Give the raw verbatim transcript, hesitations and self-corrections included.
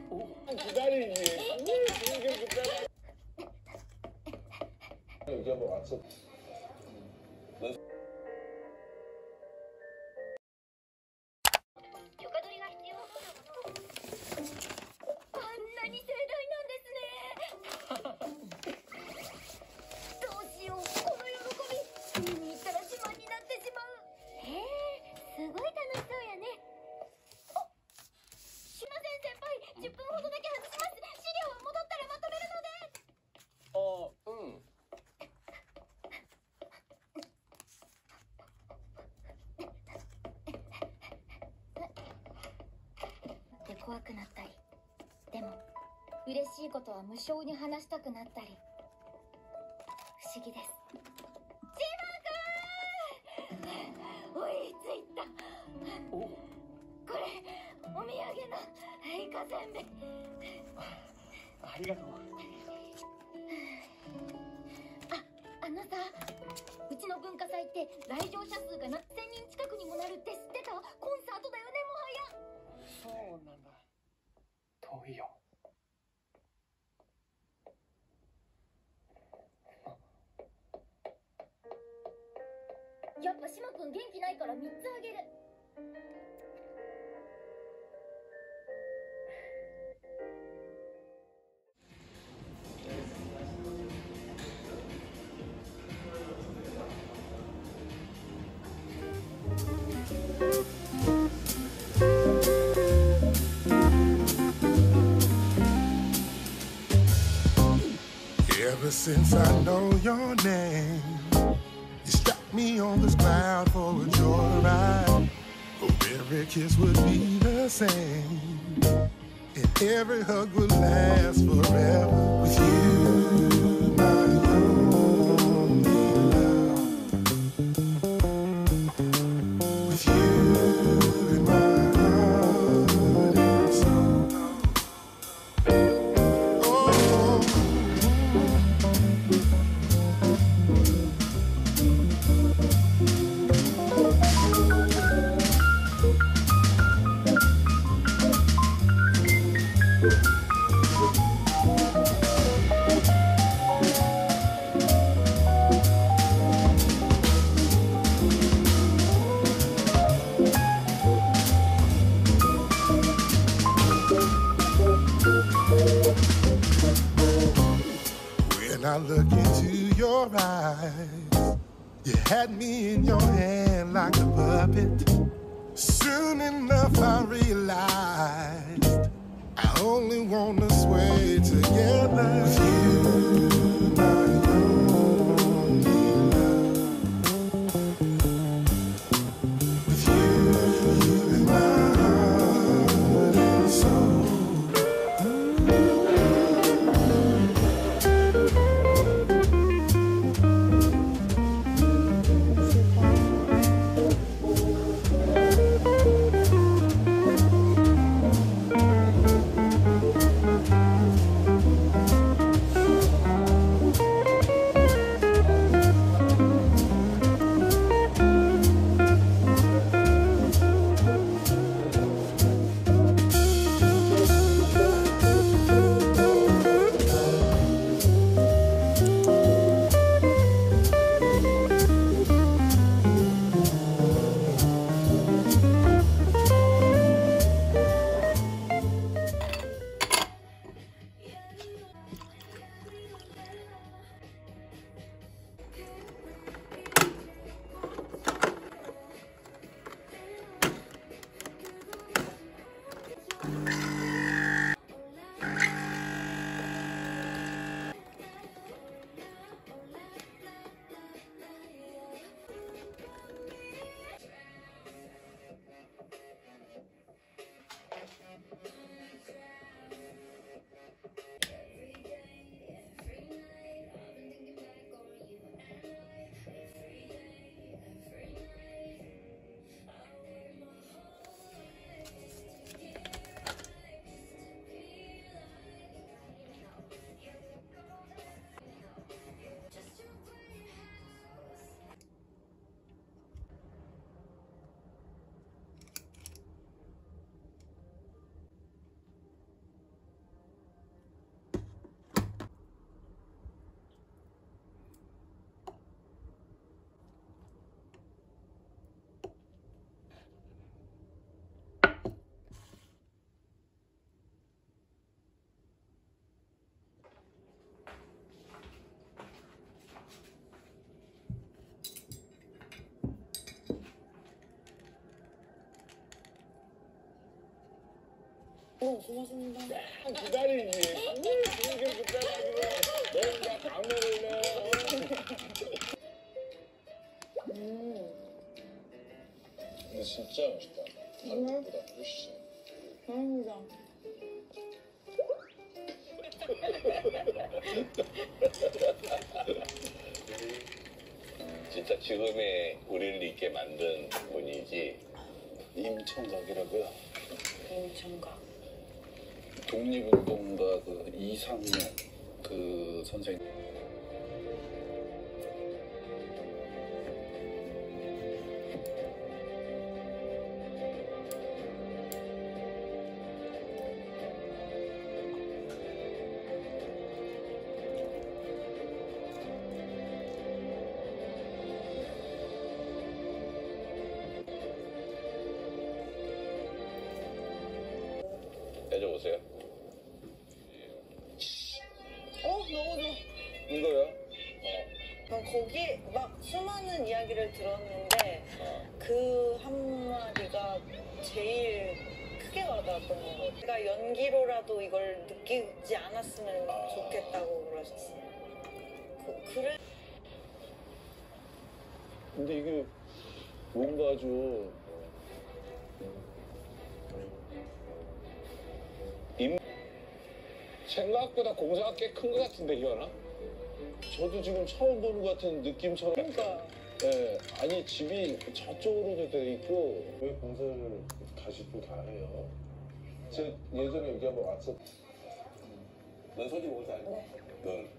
Güzel ilgi. Güzel. 許可取りが必要。あんなに盛大なんですね。どうしよう、この喜び。見に行ったら自慢になってしまう。へえ、すごい楽しそうやね。あ、すいません、先輩。じゅっぷんほどだけ外します。資料は戻ったらまとめるので。あ、うん。って怖くなったり、でも、嬉しいことは無性に話したくなったり、不思議です。千葉くん、追いついた。お、これ、お土産のイカせんべい。ありがとう。あ、あのさ、うちの文化祭って来場者数が何千人近くにもなるって知ってた？コンサートだよね、もはや。そうなんだ。遠いよ。やっぱ島君元気ないからみっつあげる。 Ever since I know your name, you stopped me on this cloud for a joyride. Hope every kiss would be the same, and every hug would last forever. With you, my only love. With you in my heart and soul. When I look into your eyes, you had me in your hand like a puppet. Soon enough, I realized I only wanna sway together with you, my only love. With you in my heart and soul. 어, 고맙습니다. 아, 기다리지. 음, 분위기를 기다리고. 내일 다 다음에 올래. 음. 근데 진짜 맛있다. 음. 다른 것보다 훨씬. 다행이다. 진짜 지금의 우리를 있게 만든 분이지. 임청각이라고요? 임청각. 독립운동가 그 이상용 그 선생님. 여쭤보세요. 어, 너무 좋아. 이거요? 어. 난 거기 막 수많은 이야기를 들었는데 어. 그 한마디가 제일 크게 와닿았던 것 같아요. 제가 연기로라도 이걸 느끼지 않았으면 아. 좋겠다고 그러셨어요. 그, 그래. 근데 이게 뭔가 좀 임... 생각보다 공사가 꽤 큰 것 같은데, 희연아? 저도 지금 처음 보는 것 같은 느낌처럼. 그러니까. 예, 아니, 집이 저쪽으로도 돼 있고. 왜 공사를 다시 또 다 해요? 제가 예전에 여기 한번 왔었... 넌 솔직히 뭔지 알지? 네. 넌